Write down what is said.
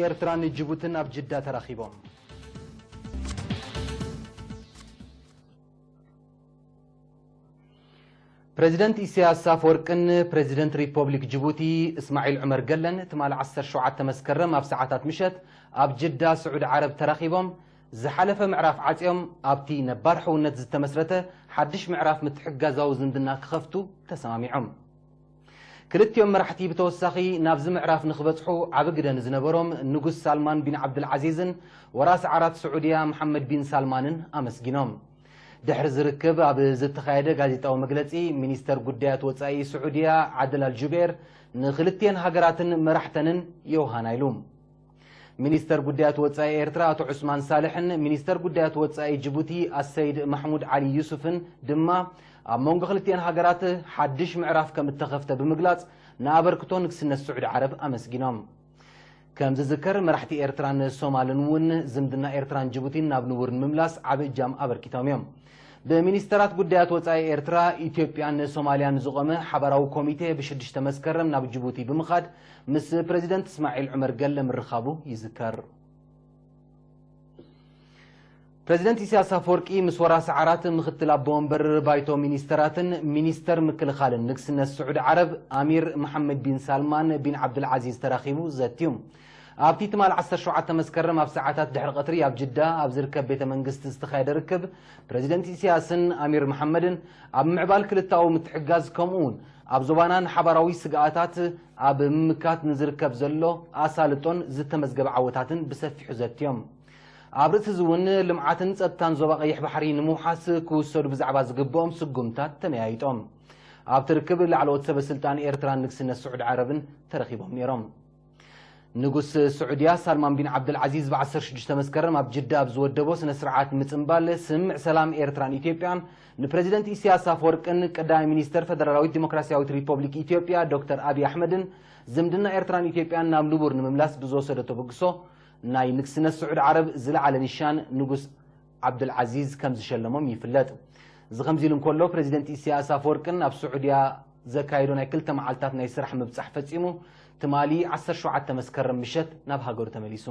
ኤርትራን ጅቡትን ኣብ ጅዳ ተራኺቦም። ፕሬዚደንት ኢሳያስ ኣፈወርቅን ፕሬዚደንት ሪፐብሊክ ጅቡቲ እስማዒል ዑመር ገለን ትማሊ ዓሰርተ ሸውዓተ መስከረም ኣብ ሰዓታት ምሸት ኣብ ጅዳ ስዑዲ ዓረብ ተራኺቦም ዝሓለፈ ምዕራፍ ዓጽዮም ኣብቲ ነባር ሕውነት ዝተመስረተ ሓድሽ ምዕራፍ ምትሕግጋዛዊ ዝምድና ክኸፍቱ ተሰማሚዖም። ክልቲኦም መራሕቲ ብተወሳኺ ናብዚ ምዕራፍ ንኽበጽሑ ዓቢ ግደ ንዝነበሮም ንጉስ ሳልማን ቢን ዓብድልዓዚዝን ወራስ ዓራት ስዑድያ መሓመድ ቢን ሳልማንን ኣመስጊኖም። ድሕሪ ዝርክብ ኣብ ዝተኻየደ ጋዜጣዊ መግለጺ፣ ሚኒስተር ጉዳያት ወጻኢ ስዑድያ ዓድል ኣልጁቤር ንኽልቲኤን ሃገራትን መራሕተንን ዮሃና ኢሉ። ሚኒስተር ጉዳያት ወጻኢ ኤርትራ ኣቶ ዑስማን ሳልሕን ሚኒስተር ጉዳያት ወጻኢ ጅቡቲ ኣሰይድ ማሕሙድ ዓሊ ዩሱፍን ድማ ኣብ መንጎ ክልቲኤን ሃገራት ሓድሽ ምዕራፍ ከም እተኸፍተ ብምግላጽ ንኣበርክቶ ንግስነት ስዑዲ ዓረብ ኣመስጊኖም። ከም ዝዝከር መራሕቲ ኤርትራን ሶማልን እውን ዝምድና ኤርትራን ጅቡቲን ናብ ንቡር ንምምላስ ዓቢ እጃም ኣበርኪቶም እዮም። ብሚኒስተራት ጉዳያት ወጻኢ ኤርትራ፣ ኢትዮጵያን ሶማልያን ዝቖመ ሓባራዊ ኮሚቴ ብሽዱሽተ መስከረም ናብ ጅቡቲ ብምኻድ ምስ ፕሬዚደንት እስማዒል ዑመር ገለ ምርኻቡ ይዝከር። ፕሬዚደንት ኢሳያስ ኣፈወርቂ ምስ ወራሲ ዓራት ምክትል ኣቦ ወንበር ባይቶ ሚኒስተራትን ሚኒስተር ምክልኻልን ንግስነት ስዑዲ ዓረብ ኣሚር መሓመድ ቢን ሳልማን ቢን ዓብድልዓዚዝ ተራኺቡ ዘትዩ። ኣብቲ ትማል ዓሰርተ ሸውዓተ መስከረም ኣብ ሰዓታት ድሕሪ ቀትሪ ኣብ ጅዳ ኣብ ዝርከብ ቤተ መንግስቲ ዝተኻየደ ርክብ፣ ፕሬዚደንት ኢሳያስን ኣሚር መሓመድን ኣብ ምዕባል ክልታዊ ምትሕግጋዝ ከምኡ እውን ኣብ ዞባና ንሓባራዊ ስግኣታት ኣብ ምምካት ንዝርከብ ዘሎ ኣሳልጦን ዝተመዝገበ ዓወታትን ብሰፊሑ ዘትዮም። ኣብ ርእሲ እዚ እውን ልምዓትን ጸጥታን ዞባ ቀይሕ ባሕሪ ንምውሓስ ክውሰዱ ብዛዕባ ዝግብኦም ስጉምታት ተመያይጦም። ኣብቲ ርክብ ላዕለዎት ሰበ ስልጣን ኤርትራን ንግስነት ስዑዲ ዓረብን ተረኺቦም ነይሮም። ንጉስ ስዑድያ ሳልማን ቢን ዓብደልዓዚዝ ብ ዓሰርተ ሽዱሽተ መስከረም ኣብ ጅዳ ኣብ ዝወደቦ ስነ ስርዓት ምጽንባል ስምምዕ ሰላም ኤርትራን ኢትዮጵያን ንፕሬዚደንት ኢሳያስ ኣፈወርቅን ቀዳማይ ሚኒስተር ፈደራላዊት ዲሞክራሲያዊት ሪፐብሊክ ኢትዮጵያ ዶክተር ኣብይ ኣሕመድን ዝምድና ኤርትራን ኢትዮጵያን ናብ ንቡር ንምምላስ ብዝወሰዶ ተበግሶ ናይ ንግስነት ስዑዲ ዓረብ ዝለዓለ ኒሻን ንጉስ ዓብደልዓዚዝ ከም ዝሸለሞም ይፍለጥ። እዚ ከምዚ ኢሉ እንከሎ፣ ፕሬዚደንት ኢሳያስ ኣፈወርቅን ኣብ ስዑድያ ዘካየዶ ናይ ክልተ መዓልታት ናይ ስራሕ ምብጻሕ ፈጺሙ፣ ትማሊ ዓሰርተ ሸውዓተ መስከረም ምሸት ናብ ሃገሩ ተመሊሱ።